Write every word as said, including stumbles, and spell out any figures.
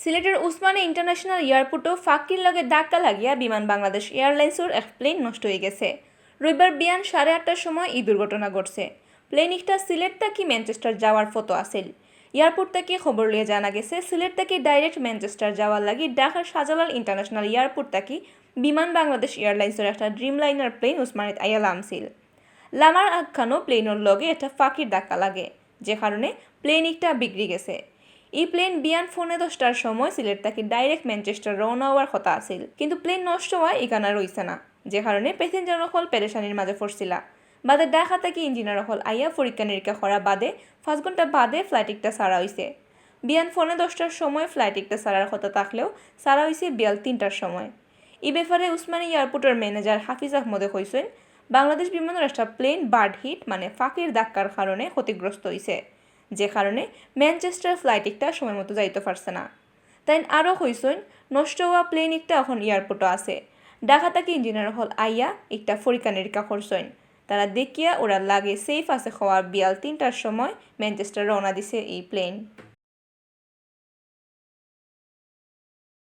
সিলেটর উসমানী ইন্টারন্যাশনাল এয়ারপোর্টও ফাকির লগে ধাক্কা লাগিয়া বিমান বাংলাদেশ এয়ারলাইন্সর এক প্লেন নষ্ট হয়ে গেছে। রবিবার বিয়ান সাড়ে আটটার সময় এই দুর্ঘটনা ঘটছে। প্লেন একটা সিলেট থাকি ম্যানচেস্টার যাওয়ার ফটো আছিল। এয়ারপোর্ট থাকি খবর লইয়া জানা গেছে, সিলেট থাকি ডাইরেক্ট ম্যানচেস্টার যাওয়ার লাগি ঢাকার শাহজালাল ইন্টারন্যাশনাল এয়ারপোর্ট থাকি বিমান বাংলাদেশ এয়ারলাইন্সর একটা ড্রিমলাইনার প্লেন উসমানীত আইয়া লামছিল। লামার আগখানো প্লেনর লগে একটা ফাকির ধাক্কা লাগে, যে কারণে প্লেন একটা বিগড়ি গেছে। এই প্লেন বিয়ান ফোনে দশটার সময় সিলেট থাকি ডাইরেক্ট ম্যানচেস্টার রওনা হওয়ার কথা আছিল, কিন্তু প্লেন নষ্ট হওয়ায় ইখানা রইছে না, যে কারণে প্যাসেঞ্জার অকল পেরেশানির মাঝে পড়ছিলা। বাদে ঢাকা থাকি ইঞ্জিনিয়ার অকল আইয়া পরীক্ষা নিরীক্ষা করা বাদে পাঁচ ঘন্টা বাদে ফ্লাইট একটা ছাড়া হইছে। বিয়ান ফোনে দশটার সময় ফ্লাইট একটা ছাড়ার কথা থাকলেও ছাড়া হইছে বিয়াল তিনটার সময়। এই ব্যাপারে উসমানী এয়ারপোর্টর ম্যানেজার হাফিজ আহমদে কইছেন, বাংলাদেশ বিমানর একটা প্লেন বার্ড হিট মানে ফাকির ধাক্কার কারণে ক্ষতিগ্রস্ত হইছে, যে কারণে ম্যানচেস্টার ফ্লাইট একটা সময় মতো যাইতে পারছে না। তাইন আরও কইছেন, নষ্ট হওয়া প্লেন একটা এখন এয়ারপোর্টও আছে। ঢাকা থাকি ইঞ্জিনিয়ার অকল আইয়া একটা পরীক্ষা নিরীক্ষা করছেন। তারা দেখিয়া ওরা লাগে সেফ আছে কওয়া বিয়াল তিনটার সময় ম্যানচেস্টার রওনা দিছে এই প্লেন।